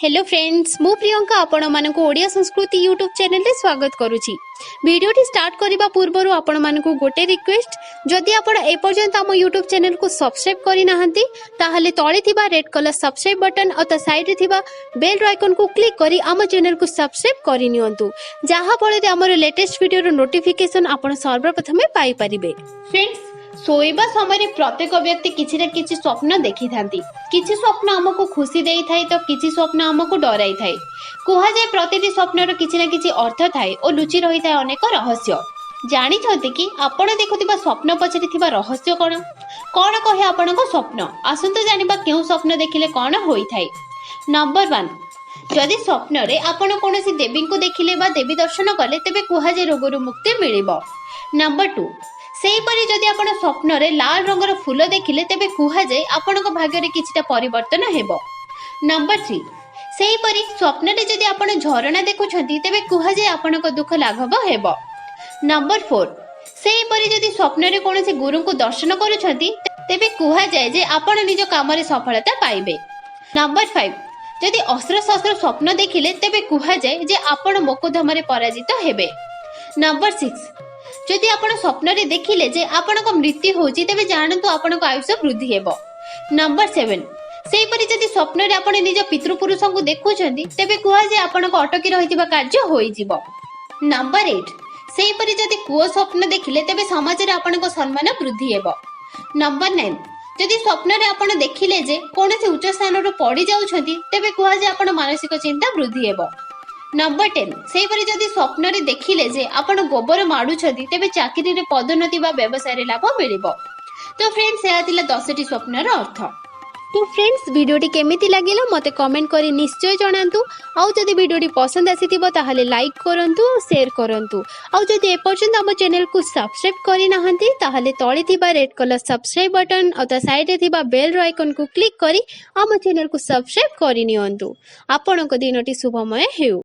Hello friends, ମୁଁ ପ୍ରିୟଙ୍କା ଆପଣମାନଙ୍କୁ ଓଡ଼ିଆ ସଂସ୍କୃତି ୟୁଟ୍ୟୁବ୍ ଚ୍ୟାନେଲରେ ସ୍ୱାଗତ କରୁଛି। ଭିଡ଼ିଓଟି ଷ୍ଟାର୍ଟ କରିବା ପୂର୍ବରୁ ଆପଣମାନଙ୍କୁ ଗୋଟେ ରିକ୍ୱେଷ୍ଟ, ଯଦି ଆପଣ ଏପର୍ଯ୍ୟନ୍ତ ଆମ ୟୁଟ୍ୟୁବ୍ ଚ୍ୟାନେଲକୁ ସବସ୍କ୍ରାଇବ୍ କରିନାହାନ୍ତି, ତାହେଲେ ତଳେ ଥିବା ରେଡ୍ କଲର୍ ସବସ୍କ୍ରାଇବ୍ ବଟନ୍ ଆଉ ତା ସାଇଡ଼୍ରେ ଥିବା ବେଲ୍ ଆଇକନ୍କୁ କ୍ଲିକ୍ କରି ଆମ ଚ୍ୟାନେଲକୁ ସବସ୍କ୍ରାଇବ୍ କରିନିଅନ୍ତୁ, ଯାହାଫଳରେ ଆମର ଲେଟେଷ୍ଟ ଭିଡ଼ିଓର ନୋଟିଫିକେସନ୍ ଆପଣ ସର୍ବପ୍ରଥମେ ପାଇପାରିବେ। ଫ୍ରେଣ୍ଡସ୍, ଶୋଇବା ସମୟରେ ପ୍ରତ୍ୟେକ ବ୍ୟକ୍ତି କିଛି ନା କିଛି ସ୍ୱପ୍ନ ଦେଖିଥାନ୍ତି। କିଛି ସ୍ୱପ୍ନ ଆମକୁ ଖୁସି ଦେଇଥାଏ ତ କିଛି ସ୍ୱପ୍ନ ଆମକୁ ଡରାଇଥାଏ। କୁହାଯାଏ, ପ୍ରତିଟି ସ୍ୱପ୍ନର କିଛି ନା କିଛି ଅର୍ଥ ଥାଏ ଓ ଲୁଚି ରହିଥାଏ ଅନେକ ରହସ୍ୟ। ଜାଣିଛନ୍ତି କି ଆପଣ ଦେଖୁଥିବା ସ୍ୱପ୍ନ ପଛରେ ଥିବା ରହସ୍ୟ କଣ? କଣ କହେ ଆପଣଙ୍କ ସ୍ୱପ୍ନ? ଆସନ୍ତୁ ଜାଣିବା କେଉଁ ସ୍ୱପ୍ନ ଦେଖିଲେ କଣ ହୋଇଥାଏ। ନମ୍ବର 1, ଯଦି ସ୍ୱପ୍ନରେ ଆପଣ କୌଣସି ଦେବୀଙ୍କୁ ଦେଖିଲେ ବା ଦେବୀ ଦର୍ଶନ କଲେ, ତେବେ କୁହାଯାଏ ରୋଗରୁ ମୁକ୍ତି ମିଳିବ। ନମ୍ବର 2, ସେହିପରି ଯଦି ଆପଣ ସ୍ୱପ୍ନରେ ଲାଲ ରଙ୍ଗର ଫୁଲ ଦେଖିଲେ, ତେବେ କୁହାଯାଏ ଆପଣଙ୍କ ଭାଗ୍ୟରେ କିଛିଟା ପରିବର୍ତ୍ତନ ହେବ। ନମ୍ବର 3, ସେହିପରି ସ୍ୱପ୍ନରେ ଯଦି ଆପଣ ଝରଣା ଦେଖୁଛନ୍ତି, ତେବେ କୁହାଯାଏ ଆପଣଙ୍କ ଦୁଃଖ ଲାଘବ ହେବ। ନମ୍ବର 4, ସେହିପରି ଯଦି ସ୍ୱପ୍ନରେ କୌଣସି ଗୁରୁଙ୍କୁ ଦର୍ଶନ କରୁଛନ୍ତି, ତେବେ କୁହାଯାଏ ଯେ ଆପଣ ନିଜ କାମରେ ସଫଳତା ପାଇବେ। ନମ୍ବର 5, ଯଦି ଅସ୍ତ୍ରଶସ୍ତ୍ର ସ୍ୱପ୍ନ ଦେଖିଲେ, ତେବେ କୁହାଯାଏ ଯେ ଆପଣ ମୋକଦ୍ଦମାରେ ପରାଜିତ ହେବେ। ନମ୍ବର 6, ଯଦି ଆପଣ ସ୍ୱପ୍ନରେ ଦେଖିଲେ ଯେ ଆପଣଙ୍କ ମୃତ୍ୟୁ ହେଉଛି, ତେବେ ଜାଣନ୍ତୁ ଆପଣଙ୍କ ଆୟୁଷ ବୃଦ୍ଧି ହେବ। ନମ୍ବର 7, ସେହିପରି ଯଦି ସ୍ୱପ୍ନରେ ଆପଣ ନିଜ ପିତୃପୁରୁଷଙ୍କୁ ଦେଖୁଛନ୍ତି, ତେବେ କୁହାଯାଏ ଆପଣଙ୍କ ଅଟକି ରହିଥିବା କାର୍ଯ୍ୟ ହୋଇଯିବ। ନମ୍ବର 8, ସେହିପରି ଯଦି କୂଅ ସ୍ୱପ୍ନ ଦେଖିଲେ, ତେବେ ସମାଜରେ ଆପଣଙ୍କ ସମ୍ମାନ ବୃଦ୍ଧି ହେବ। ନମ୍ବର 9, ଯଦି ସ୍ୱପ୍ନରେ ଆପଣ ଦେଖିଲେ ଯେ କୌଣସି ଉଚ୍ଚ ସ୍ଥାନରୁ ପଡି ଯାଉଛନ୍ତି, ତେବେ କୁହାଯାଏ ଆପଣ ମାନସିକ ଚିନ୍ତା ବୃଦ୍ଧି ହେବ। ନମ୍ବର 10, ସେହିପରି ଯଦି ସ୍ୱପ୍ନରେ ଦେଖିଲେ ଯେ ଆପଣ ଗୋବର ମାଡୁଛନ୍ତି, ତେବେ ଚାକିରିରେ ପଦୋନ୍ନତି ବା ବ୍ୟବସାୟରେ ଲାଭ ମିଳିବ। ତ ଫ୍ରେଣ୍ଡସ୍, ଏହା ଥିଲା 10ଟି ସ୍ୱପ୍ନର ଅର୍ଥ। ତ ଫ୍ରେଣ୍ଡସ୍, ଭିଡ଼ିଓଟି କେମିତି ଲାଗିଲା ମୋତେ କମେଣ୍ଟ କରି ନିଶ୍ଚୟ ଜଣାନ୍ତୁ। ଆଉ ଯଦି ଭିଡ଼ିଓଟି ପସନ୍ଦ ଆସିଥିବ, ତାହେଲେ ଲାଇକ୍ କରନ୍ତୁ ଆଉ ସେୟାର କରନ୍ତୁ। ଆଉ ଯଦି ଏପର୍ଯ୍ୟନ୍ତ ଆମ ଚ୍ୟାନେଲକୁ ସବସ୍କ୍ରାଇବ୍ କରିନାହାନ୍ତି, ତାହେଲେ ତଳେ ଥିବା ରେଡ୍ କଲର୍ ସବସ୍କ୍ରାଇବ୍ ବଟନ୍ ଆଉ ତା ସାଇଡ଼୍ରେ ଥିବା ବେଲ୍ର ଆଇକନ୍କୁ କ୍ଲିକ୍ କରି ଆମ ଚ୍ୟାନେଲକୁ ସବସ୍କ୍ରାଇବ୍ କରିନିଅନ୍ତୁ। ଆପଣଙ୍କ ଦିନଟି ଶୁଭମୟ ହେଉ।